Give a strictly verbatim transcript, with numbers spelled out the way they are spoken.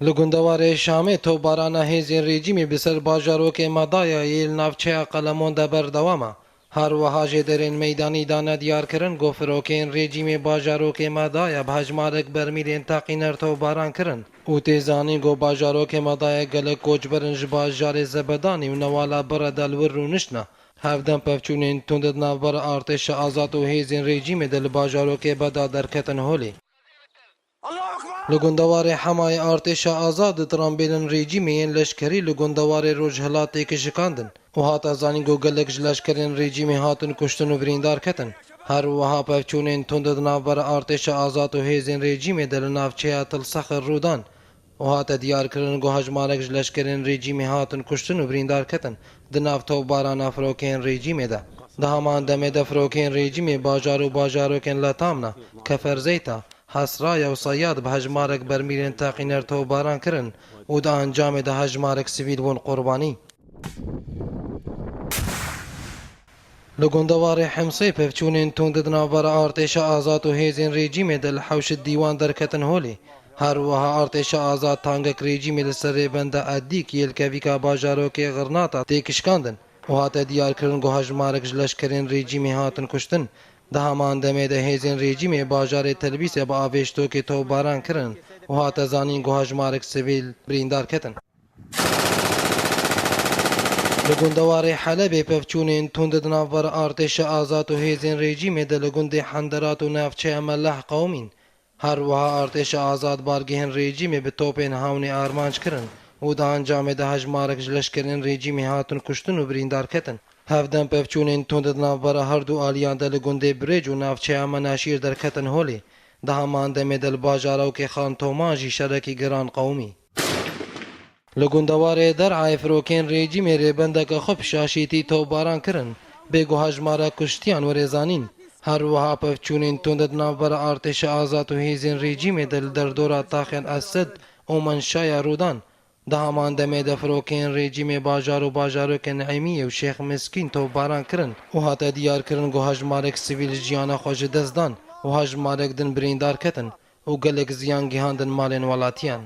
Li gundewarê Şamê topbarana hêzên rejîmê bi ser bajarokê Medaya yê li navçeya Qelemon de berdewam e. Her wiha jêderên meydanî dane diyarkirin ku firokeyên rejîmê bajarokê Medaya bi hejmarek bermîlên teqîner topbaran kirin û tê zanîn ku bajarokê Medaya gelek koçberin ji bajarê Zebedanî û Newala Bire de li wir rûniştine. Hevdem pevçûnên tund di navbera artêşa azad û hêzên rejîmê de li bajarokê Beda derketin holê. Li gundewarê Hemayê artêşa azad di tirambêlên rejîmê yên leşkerî li gundewarê Rojhilat têkişikandin û hate zanîn ku gelek ji leşkerên rejîmê hatin kuştin û birîndar ketin. Her wiha pevçûnên tund di navbera artêşa azad û hêzên rejîmê de li navçeya Til Sexir rû dan û hate diyarkirin ku hejmarek ji leşkerên rejîmê hatin kuştin û birîndar ketin di nav topbarana firokeyên rejîmê de. Di heman demê de firokeyên rejîmê bajar û bajarokên Letamna, Keferzeyta, Hesraya û Seyad bi hejmarek bermîlên teqîner topbaran kirin û di encamê de hejmarek sivîl bûn qurbanî. Li gundewarê Himsê pevçûnên tund di navbera artêşa azad û hêzên rejîmê de li hewşit dîwan derketin holê. Her wiha artêşa azad tangek rejîmê li ser rêbenda Edîk yê li kevîka bajarokê Xirnata têkişkandin û hate diyarkirin ku hejmarek ji leşkerên rejîmê hatin kuştin. Di heman demê de hêzên rejîmê bajarê Telbîsê bi avêştokê topbaran kirin û hate zanîn ku hejmarek sivîl birîndar ketin. Li gundewarê Helebê pevçûnên tund di navbera artêşa azad û hêzên rejîmê de li gundê Henderat û navçeya Meleh qewimîn. Her wiha artêşa azad bargehên rejîmê bi topên hewnê armanc kirin û di encamê de hejmarek ji leşkerên rejîmê hatin kuştin û birîndar ketin. Hevdem pevçûnên tund di navbera her du aliyan de li gundê Birêc û navçeya Menaşîr derketin holê. Di heman demê de li bajarokê Xan Toman jî şerekî giran qewimî. Li gundewarê Der'ayê firokên rejîmê rêbendeke xwe bi şaşîtî topbaran kirin, bê ku hejmara kuştiyan were zanîn. Her wiha pevçûnên tund di navbera artêşa azad û hêzên rejîmê de li derdora taxên Esed û Menşaya rû dan. Di heman demê de firokeyên rejîmê bajar û bajarokên Emiyê û Şêx Miskîn topbaran kirin û hate diyarkirin ku hejmarek sivîl jiyana xwe ji dest dan û hejmarek din birîndar ketin û gelek ziyan gihandin malên welatiyan.